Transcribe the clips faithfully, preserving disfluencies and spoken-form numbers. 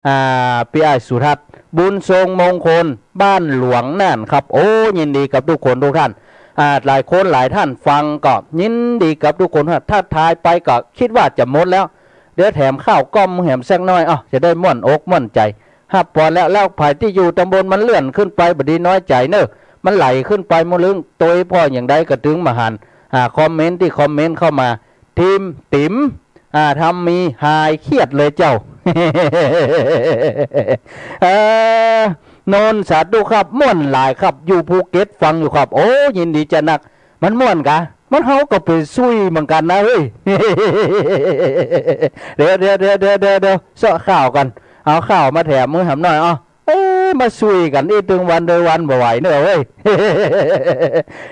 อ่า ปี้อ้ายสุทัศน์ บุญทรงมงคล บ้านหลวงน่านครับ โอ้ ยินดีกับทุกคนทุกท่าน อ่า หลายคนหลายท่านฟังก็ยินดีกับทุกคน ถ้าทายไปก็กึ๊ดว่าจะหมดแล้ว เดี๋ยวแถมข้าวก้อมแหมสักหน้อย อ้าว จะได้ม่วนอกม่วนใจ๋ ฮับปอนแล้ว แล้วใผตี้อยู่ตำบลมันเลื่อนขึ้นไปบ่ดีน้อยใจ๋เน่อ มันไหลขึ้นไปหมดลึง ตวยป้ออย่างใดก็ตึงบ่หัน อ่า คอมเมนต์ตี้คอมเมนต์เข้ามา ทีมติ๋ม อ่า ทำมีหายเครียดเลยเจ้า เออ โนน สาธุครับ ม่วนหลายครับ อยู่ภูเก็ตฟังอยู่ครับ โอ้ ยินดีจะนัก มันม่วนกา มันเฮาก็ไปซุยเหมือนกั๋นนะเฮ้ย เดี๋ยว เดี๋ยว เดี๋ยว เดี๋ยว เดี๋ยว เดี๋ยว เซาะข้าวก่อน เอาข้าวมาแถมหื้อหำหน้อย อ้อ เอ้ย มาซุยกั๋นอี้ตึงวันโดยวันบ่ไหวเน่อเฮ้ย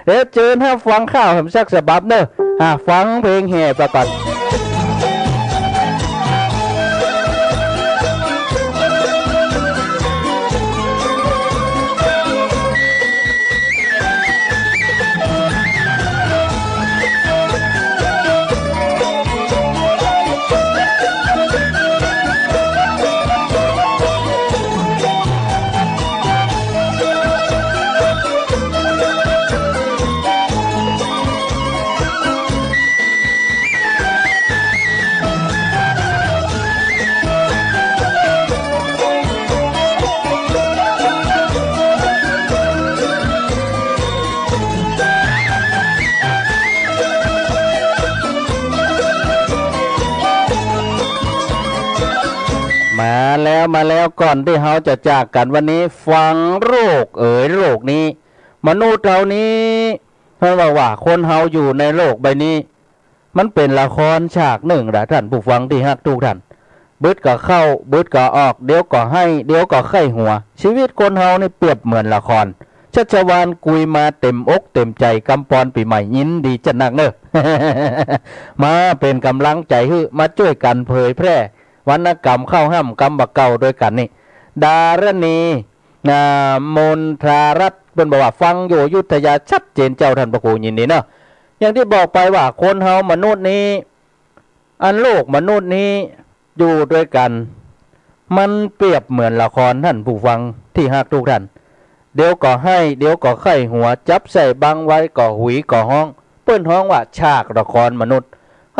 เดี๋ยวเจิญฮับฟังข้าวแหมสักสะบับเน่อ อ่ะ ฟังเพลงแห่ไปก่อน มาแล้ว มาแล้ว ก่อนตี้เฮาจะจากกั๋นวันนี้ ฟังโลกเอ๋ยโลกนี้ มนุษย์เฮานี้ เปิ้นว่า ว่าคนเฮาอยู่ในโลกใบนี้ มันเป๋นละครฉากนึ่งละ ท่านผู้ฟังตี้ฮักทุกท่าน บึดก็เข้า บึดก็ออก เดี๋ยวก็ไห้ เดี๋ยวก็ใค่หัว ชีวิตคนเฮานี่เปรียบเหมือนละคร ชัชวาลกุยมาเต๋มอกเต๋มใจ๋ กำปอนปี๋ใหม่ยินดีจะนักเน่อ มาเป๋นก๋ำลังใจ๋หื้อ มาจ้วยกั๋นเผยแพร่ วรรณกรรมเข้าฮ่ำกำบ่าเก่าตวยกั๋นนี่ ดารณี อ่า มนทารัตน์ เปิ้นบอกว่า ฟังอยู่อยุธยาชัดเจนเจ้า ท่านพระครู ยินดีเนาะ อย่างตี้บอกไปว่า คนเฮามนุษย์นี้ อันโลกมนุษย์นี้ อยู่ตวยกั๋น มันเปรียบเหมือนละคร ท่านผู้ฟังตี้ฮักทุกท่าน เดี๋ยวก็ไห้ เดี๋ยวก็ใค่หัว จับใส่บังไว้ก็หุยก็ฮ้อง เปิ้นฮ้องว่าฉากละครมนุษย์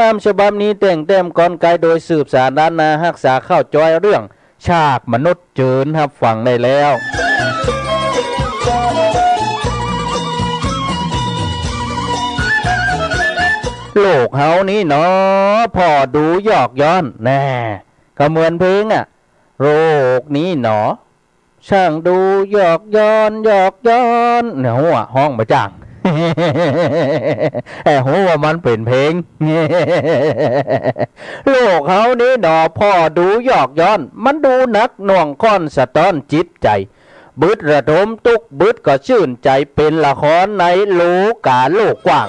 ฮ่ำฉบับนี้แต่งแต้มกลไกโดยสืบสานล้านนา ฮักษาเข้าจ้อยเรื่องฉากมนุษย์ เจิญฮับฟังได้แล้ว โลกเฮานี้หนอ ผ่อดูยอกย้อน แน่ ก็เหมือนเพลงอะ โลกนี้หนอ ช่างดูยอกย้อน ยอกย้อน เนี่ย ฮู้อะ ฮ้องบ่จ้าง แต่ฮู้ว่ามันเป๋นเพลง โลกเฮานี้หนอ ผ่อดูยอกย้อน มันดูหนักหน่วงค่อนสะต๊อนจิตใจ๋ บึดระดมตุ๊ก บึดก็จื้นใจ๋ เป๋นละครในโลกาโลกกว้าง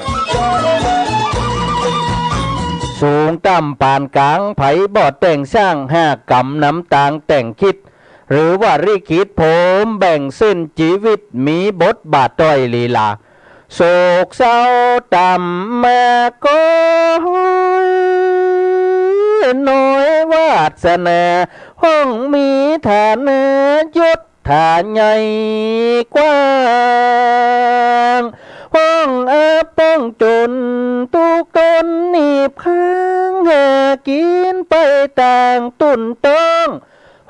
สูงต่ำปานก๋าง ใผบ่แต่งสร้าง หากก๋ำนำตางแต่งกึ๊ด หรือว่าลิขิตผมแบ่งเส้นจีวิต มีบทบาทถ้อยลีลา โศกเศร้าต่ำมาก็น้อยวาสนา ห้องมีฐานะยศฐาใหญ่กว้าง ห้องอับป้องจนทุกข์ตนหนีบข้าง หากิ๋นไปตางตุ้นต้อง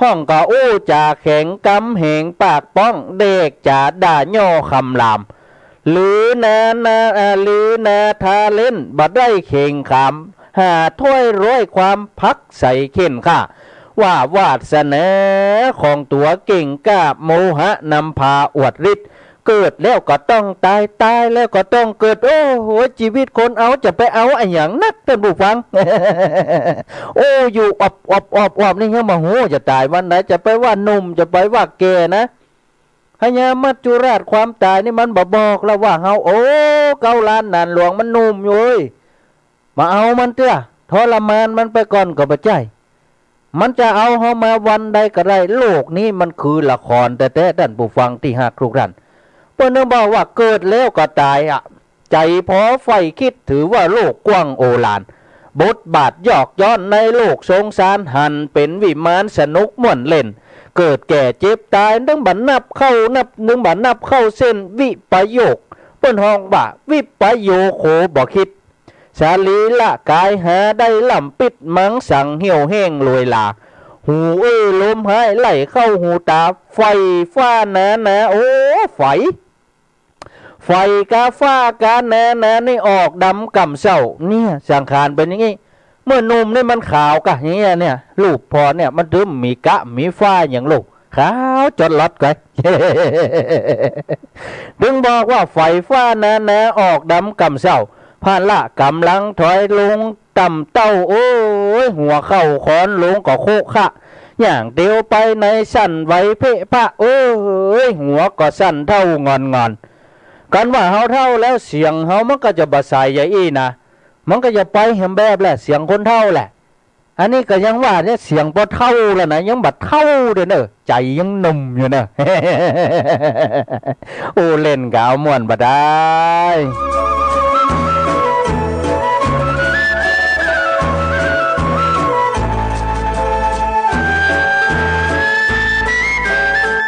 ห้องก็อู้จ๋าแข็ง กำแหงปากป้อง เดกจ๋าด่าย่อคำหลาม หรือนา นา อ่า หรือนาทาเล่น บ่ได้เข่งขาม หาถ้อยร้อยความพักใสเข่นค่า ว่าวาสนาของตั๋วเก่งกล้า โมหะนำพาอวดฤทธิ์ เกิดแล้วก็ต้องต๋าย ต๋ายแล้วก็ต้องเกิด โอ้โห จีวิตคนเฮาจะไปเอาอะหยังนัก ต้านผู้ฟัง โอ้ อยู่อบอบอบอบนี่ยังบ่ฮู้จะต๋ายวันใด จะไปว่าหนุ่ม จะไปว่าแก่นะ พญามัจจุราชความต๋ายนี่มันบ่บอกละว่าเฮา โอ้ เก๊าล้านหนานหลวงมันหนุ่มอยู่เอ้ย บ่เอามันเตื้อ ทรมานมันไปก่อนก็บ่ใจ้ มันจะเอาเฮามาวันใดก็ได้ โลกนี้มันคือละครแต๊ๆ ต้านผู้ฟังตี้ฮักทุกท่าน เปิ้นยังบอกว่าเกิดแล้วก็ต๋ายอะ ใจ๋ผ่อใฝ่กึ๊ด ถือว่าโลกกว้างโอฬาร บทบาทยอกย้อนในโลกสงสาร หันเป๋นวิมานสนุกม่วนเล่น เกิดแก่เจ็บต๋าย นึ่งบ่นับเข้านับ นึ่งบ่นับเข้าเส้นวิปโยค เปิ้นฮ้องว่าวิปโยโค บ่คิด สรีระก๋ายหาได้ล้ำปิด มังสังเหี่ยวแห้งโรยหรา หูอื้อลมฮ้ายไหลเข้าหูต๋า ไฝฟ้าหนาหนา โอ้ ไฝ ไฝกาฟ้ากาหนาหนานี่ออกดำก่ำเซ้า เนี่ย สังขารเป๋นอย่างนี้ เมื่อหนุ่มนี่มันขาวกะอย่างเงี้ยเนี่ย รูปผ่อเนี่ยมันตึงมีกะมีฝ้าอย่างลูก ขาวจ๊อดลอดก้อย ตึงบอกว่าไฝฟ้าหนาหนาออกดำก่ำเซ้า พละก๋ำลังถอยลงต่ำเต้า โอ้ย หัวเข่าคอนลงก็โคะคะ ย่างเตียวไปในสั่นไหวเพะพะ โอ้ย หัวก็สั่นเท่างอนงอน กันว่าเฮาเฒ่าแล้วเสียงเฮามันก็จะบ่ใสอย่างอี้นะ มันก็จะไปแหมแบบแหละ เสียงคนเฒ่าแหละ อันนี้ก็ยังว่าเนี่ย เสียงปอเฒ่าแล้วนะ ยังบ่เฒ่าเด้อเน่อ ใจ๋ยังหนุ่มอยู่เน่อ โอ้ เล่นกะเอาม่วนบ่ดาย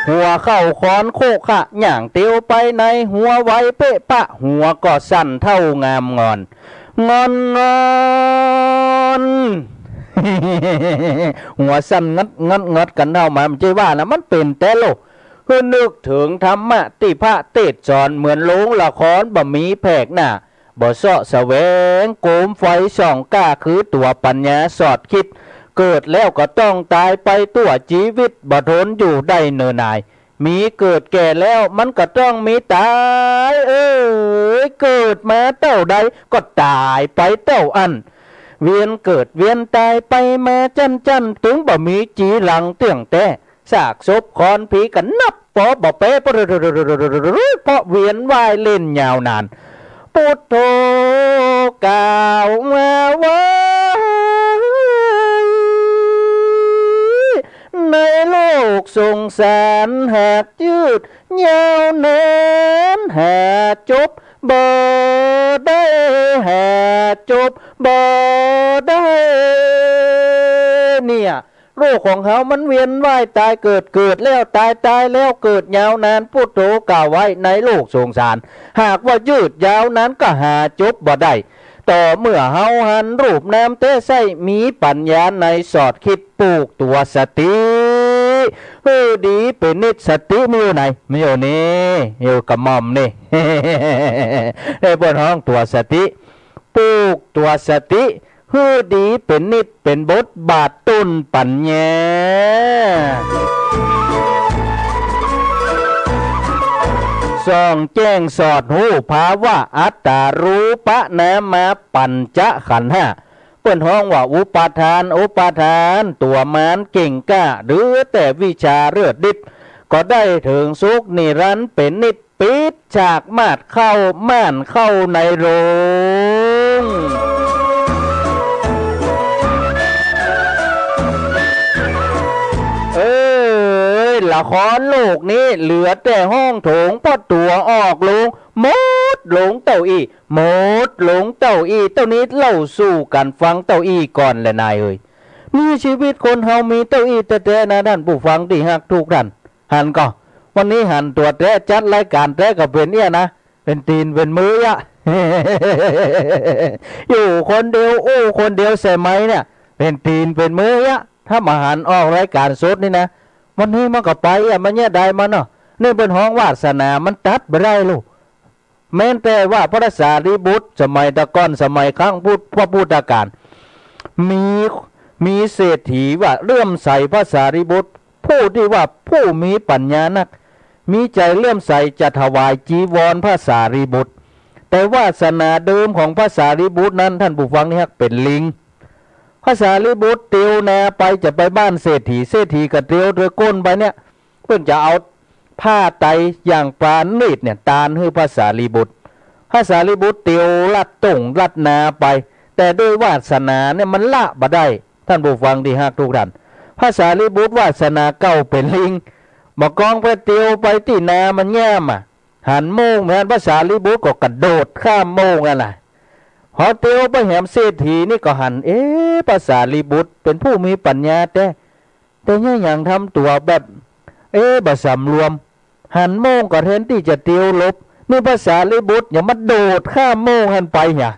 หัวเข่าคอนโคะคะ ย่างเตียวไปในหัวไหวเพะพะ หัวก็สั่นเท่างามงอน งอนงอน หัวสั่นงัดงัดงัดกันเท่ามา บ่ใจ้ว่านะ มันเป๋นแต๊โลก คือนึกเถิงธรรมะตี้พระเตสน์สอน เหมือนโรงละครบ่มีแผกหน้า บ่เซาะแสวงโกมไฟส่องกล้า คือตั๋วปัญญาสอดคิด เกิดแล้วก็ต้องต๋ายไปตั๋วจีวิต บ่ทนอยู่ได้เน่อหน่าย มีเกิดแก่แล้วมันก็ต้องมีต๋าย เอ้ย เกิดมาเต้าใดก็ต๋ายไปเต้าอั้น เวียนเกิดเวียนต๋ายไปมาจั้นๆ ตึงบ่มีจีหลังเตี้ยงแต๊ ซากศพคอนผีก็นับปอบ่แป๊ เพราะเวียนว่ายเล่นยาวนาน พุทโธกล่าวมาไว้ ในโลกสงสารหากยืดยาวนาน หาจบบ่ได้ หาจบบ่ได้ เนี่ย โลกของเฮามันเวียนว่ายต๋ายเกิด เกิดแล้วต๋าย ต๋ายแล้วเกิดยาวนาน พุทโธกล่าวไว้ในโลกสงสาร หากว่ายืดยาวนานก็หาจบบ่ได้ ต่อเมื่อเฮาหันรูปนามแต๊ใส้ มีปัญญาในสอดคิด ปลูกตั๋วสติ หื้อดีเป๋นนิจ สติมีอยู่ไหน มีอยู่นี่ อยู่กระหม่อมนี่ ได้เปิ้นฮ้องตั๋วสติ ปลูกตั๋วสติ หื้อดีเป๋นนิจ เป๋นบทบาทต้นปัญญา ส่องแจ้งสอดฮู้ภาวะอัตตารูปะนามะปัญจขันธ์ห้า เปิ้นฮ้องว่าอุปาทาน อุปาทาน ตั๋วมารเก่งกล้า เหลือแต่วิชาเลิศฤทธิ์ ก็ได้เถิงสุขนิรันดร์เป๋นนิจ ปิดฉากมาดเข้าม่านเข้าในโลง เอ้ย ละครโลกนี้เหลือแต่ห้องโถง เพราะตั๋วออกโลง หมดลงเต้าอี้ หมดลงเต้าอี้ เต้านี้เล่าสู่กั๋นฟังเต้าอี้ก่อนแหละนายเอ๋ย นี่ชีวิตคนเฮามีเต้าอี้แต๊ๆ นะ ท่านผู้ฟังตี้ฮักทุกท่าน หันก่อ วันนี้หันตั๋วแต๊ จัดรายก๋านแต๊ก็เป๋นเอี้ยนะ เป๋นตี๋นเป๋นมือยะ อยู่คนเดียว อู้คนเดียวใส่ไมค์เนี่ย เป๋นตี๋นเป๋นมือยะ ถ้าบ่หันออกรายก๋านสดนี่นะ วันนี้มันก็ไปเอี้ย มันเยียะใดมันเนาะ นี่เปิ้นฮ้องวาสนามันตัดบ่ได้ลูก แม้แต่ว่าพระสารีบุตรสมัยตะก่อน สมัยครั้งพุทธ พระพุทธกาล มี มีเศรษฐีว่าเลื่อมใสพระสารีบุตร ผู้ที่ว่าผู้มีปัญญานัก มีใจ๋เลื่อมใสจะถวายจีวรพระสารีบุตร แต่วาสนาเดิมของพระสารีบุตรนั้น ท่านผู้ฟังที่ฮัก เป๋นลิง พระสารีบุตรเตียวนาไปจะไปบ้านเศรษฐี เศรษฐีก็เตียวเตียวก้นไปเนี่ย เปิ้นจะเอาผ้าไตรอย่างปราณีตเนี่ย ตานหื้อพระสารีบุตร พระสารีบุตรเตียวลัดต้งลัดนาไป แต่ด้วยวาสนาเนี่ยมันละบ่ได้ ท่านผู้ฟังที่ฮักทุกท่าน พระสารีบุตรวาสนาเก่าเป๋นลิง บ่ากองไปเตียวไปตี้นามันแย้มอะ หันโม่งแม่น พระสารีบุตรก็กระโดดข้ามโม่งนั่นแหละ พอเตียวไปแหมเศรษฐีนี่ก็หัน เอ๊ะ พระสารีบุตรเป๋นผู้มีปัญญาแต๊ แต่เนี่ยหยังทำตั๋วแบบ เอ๊ะ บ่สำรวม หันโม่งก็แทนตี้จะเตียวหลบ นี่พระสารีบุตรยังมาโดดข้ามโม่งหั้นไปเหีย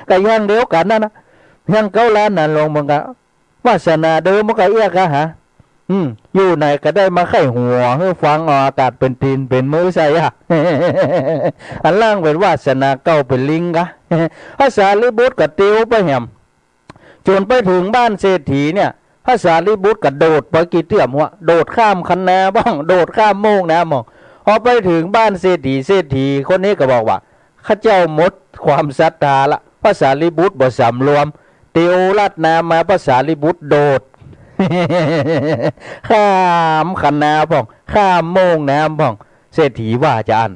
ก็อย่างเดียวกั๋นนั่นนะ อย่างเก๊าล้านนาหลวงเหมือนกั๋น วาสนาเดิมมันก็เอี้ยกาหา อืม อยู่ไหนก็ได้มาไขว่หัวหื้อฟังออกอากาศเป๋นตี๋นเป๋นมือใส่อะ อันล่างเป๋นวาสนาเก่าเป๋นลิงกา พระสารีบุตรก็เตียวไปแหม จ๋นไปเถิงบ้านเศรษฐีเนี่ย พระสารีบุตรก็โดดไปกี่เตื้อมหัว โดดข้ามคันนาพ่อง โดดข้ามโม่งน้ำพ่อง พอไปเถิงบ้านเศรษฐี เศรษฐีคนนี้ก็บอกว่า ข้าเจ้าหมดความศรัทธาละ พระสารีบุตรบ่สำรวม เตียวลัดนามา พระสารีบุตรโดด ข้ามคันนาพ่อง ข้ามโม่งน้ำพ่อง เศรษฐีว่าจาอั้น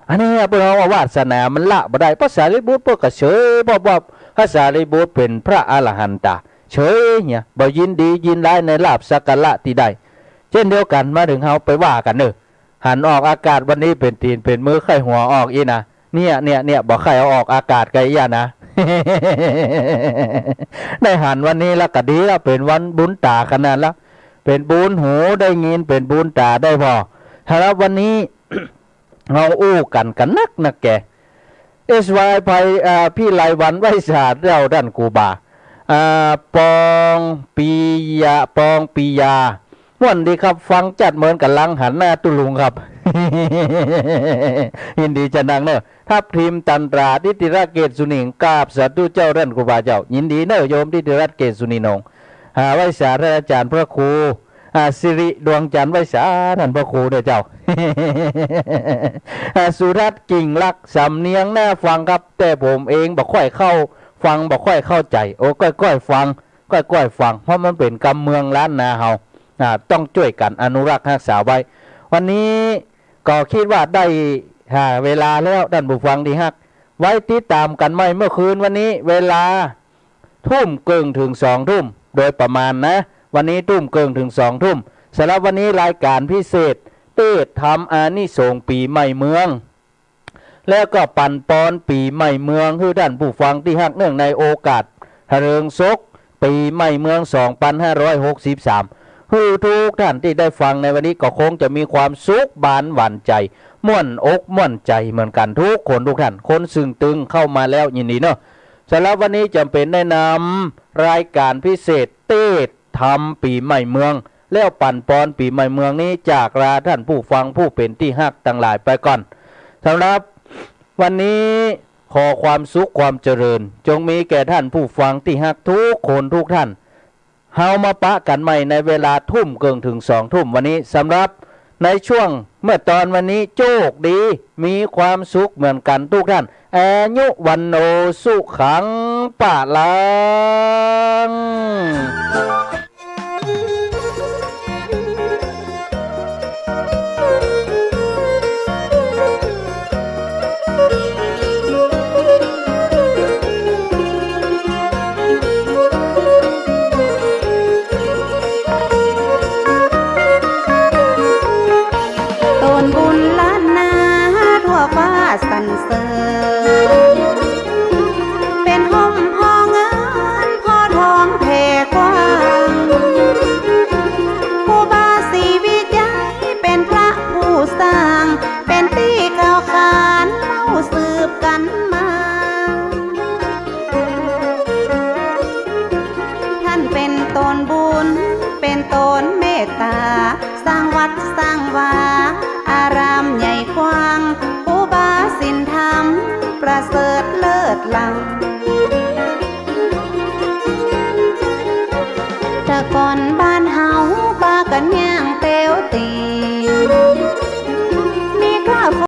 อันนี้เปิ้นว่าวาสนามันละบ่ได้ พระสารีบุตรเปิ้นก็เฉย เพราะว่าพระสารีบุตรเป๋นพระอรหันตา เฉยเนี่ย บ่ยินดียินร้ายในลาภสักการะตี้ได้ เจ้นเดียวกั๋น มาเถิงเฮาไปว่ากั๋นเน่อ หันออกอากาศวันนี้เป๋นตี๋นเป๋นมือไขว่หัวออกอี้นะ เนี่ย เนี่ย เนี่ย บ่ใค่เอาออกอากาศกั๋นอี้นะ ได้หันวันนี้ละก็ดีละ เป๋นวันบุญต๋าขนาดละ เป๋นบุญหูได้ยิน เป๋นบุญต๋าได้ผ่อ สำหรับวันนี้ เฮาอู้กั๋นกั๋นนักนักแก่ เอสวาย ไพ อ่า พิไลวรรณ ไหว้สาเจ้าต้านครูบา อ่า ปองปิยา ปองปิยา ม่วนดีครับ ฟังจัดเหมือนก๋ำลังหันหน้าตุ๊ลุงครับ ยินดีจะนักเน่อ ทับทิม ตันตรา ทิติรัตน์ เกษสุนิน กราบสาธุเจ้าต้านครูบาเจ้า ยินดีเน่อโยมทิติรัตน์ เกษสุนินองค์ อ่า ไหว้สาท่านอาจ๋ารย์พระครู อ่า สิริดวงจันทร์ ไหว้สาต้านพระครูเน่อเจ้า อ่า สุทัศน์ กิ่งลักษณ์ สำเนียงน่าฟังครับ แต่ผมเองบ่ค่อยเข้า ฟังบ่ค่อยเข้าใจ๋ โอ้ ก้อยๆ ฟัง ก้อยๆ ฟัง เพราะมันเป๋นกำเมืองล้านนาเฮา อ่า ต้องจ้วยกั๋นอนุรักษ์ฮักษาไว้ วันนี้ก็กึ๊ดว่าได้ อ่า เวลาแล้ว ต้านผู้ฟังตี้ฮัก ไว้ติดต๋ามกั๋นใหม่เมื่อคืนวันนี้ เวลา ทุ่มเกิ่งเถิงสองทุ่ม โดยประมาณนะ วันนี้ทุ่มเกิ่งเถิงสองทุ่ม สำหรับวันนี้รายก๋านพิเศษ เตสน์ธรรมอานิสงส์ปี๋ใหม่เมือง แล้วก็ปั๋นปอนปี๋ใหม่เมือง หื้อต้านผู้ฟังตี้ฮัก เนื่องในโอกาสเถลิงศกปี๋ใหม่เมือง สองปันห้าร้อยหกสิบสาม หื้อกู้ต้านตี้ได้ฟังในวันนี้ก็คงจะมีความสุขบานหวานใจ๋ ม่วนอกม่วนใจ๋เหมือนกั๋นกู้คนกู้ต้าน คนเซิ่งตึงเข้ามาแล้วยินดีเน่อ สำหรับวันนี้จ๋ำเป๋นได้นำรายก๋านพิเศษ เตสน์ธรรมปี๋ใหม่เมือง แล้วปั๋นปอนปี๋ใหม่เมืองนี้ จากลาต้านผู้ฟังผู้เป๋นตี้ฮักตังหลายไปก่อน สำหรับวันนี้ขอความสุขความเจริญ จงมีแก่ต้านผู้ฟังตี้ฮักกู้คนกู้ต้าน เฮามาปะกั๋นใหม่ในเวลาทุ่มเกิ่งเถิงสองทุ่มวันนี้ สำหรับในช่วงเมื่อตอนวันนี้ โจคดี มีความสุขเหมือนกั๋นกู้ต้าน อายุ วัณโณ สุขัง พลัง ต้นบุญล้านนาทั่วฟ้าสรรเสริญ เป๋นฮ่มฮอเงิน ฮอทองแผ่กว้าง ครูบาศรีวิชัยเป๋นพระผู้สร้าง เป๋นตี้กล่าวขานเล่าสืบกั๋นมา ต้านเป๋นต้นบุญ เป๋นต้นเมตต๋า สร้างวัดสร้างวา